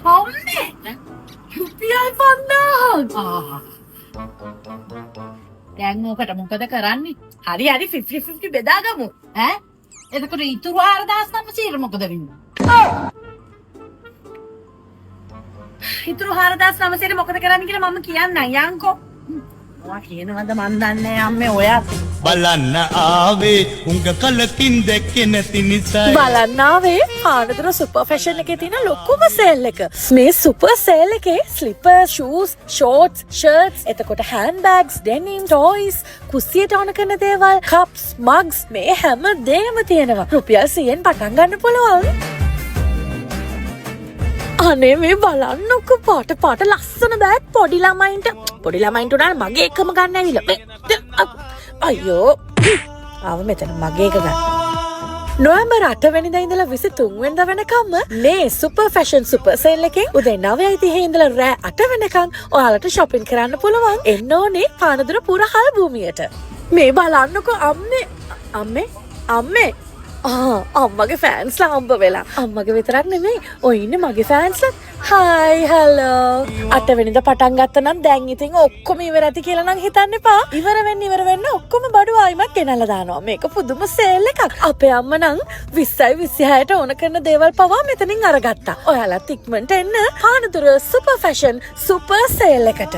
අම්මේ, රුපියල් 5000. ආ. දැන් ඕකට මොකද කරන්නේ? හරි හරි, 50 50 බෙදාගමු. ඈ? එතකොට ඉතුරු 4900 මොකද වෙන්නේ? ඉතුරු 4900 මොකද කරන්න කියලා මම කියන්නම් යන්කෝ. ඔයා කියනවද මන් දන්නේ නෑ අම්මේ ඔයත්. බලන්න ආවේ හුඟ කලකින් දැක්කේ නැති නිසායි. බලන්න ආවේ පානදුර සුපර් ෆැෂන් එකේ තියෙන ලොකුම සේල් එක. මේ සුපර් සේල් එකේ ස්ලිපර්, ෂූස්, ෂෝට්ස්, ෂර්ට්ස්, එතකොට හෑන්ඩ් බෑග්ස්, ඩෙනිම්, ටොයිස්, කුස්සියට ඕන කරන දේවල්, කප්ස්, මග්ස් මේ හැම දේම තියෙනවා. රුපියල් 100න් පටන් ගන්න පුළුවන්. අනේ මේ බලන්නකෝ, පාට පාට ලස්සන බෑග් පොඩි ළමයින්ට. පොඩි ළමයින්ට උනා මගේ එකම ගන්න ඇවිල්ලා. අයියෝ, ආව මෙතන මගේ එක ගන්න. නොවැම්බර් 8 වෙනිදා ඉඳලා 23 වෙනිදා වෙනකම්ම මේ සුපර් ෆැෂන් සුපර් සේල් එකෙන් උදේ 9:30 ඉඳලා රෑ 8 වෙනකම් ඔයාලට shopping කරන්න පුළුවන්. එන්න ඕනේ පානදුර පුරහල් භූමියට. මේ බලන්නකෝ අම්මේ, අම්මේ, අම්මේ. ආ, අම්මගේ ෆෑන්ස්ලා හම්බ වෙලා. අම්මගේ විතරක් නෙමෙයි, ඔය ඉන්නේ මගේ ෆෑන්ස්ලා. Hi, hello. අටවෙනිදා පටන් ගත්තා නම් දැන් ඉතින් ඔක්කොම ඉවර ඇති කියලා නම් හිතන්න එපා. ඉවර වෙන්න ඉවර වෙන්න ඔක්කොම බඩු ආයිමත් ගෙනල්ලා දානවා. මේක පුදුම සේල් එකක්. අපේ අම්මා නම් 20යි 26ට ඕන කරන දේවල් පවා මෙතනින් අරගත්තා. ඔයාලත් ඉක්මනට එන්න Panadura super fashion super sale එකට.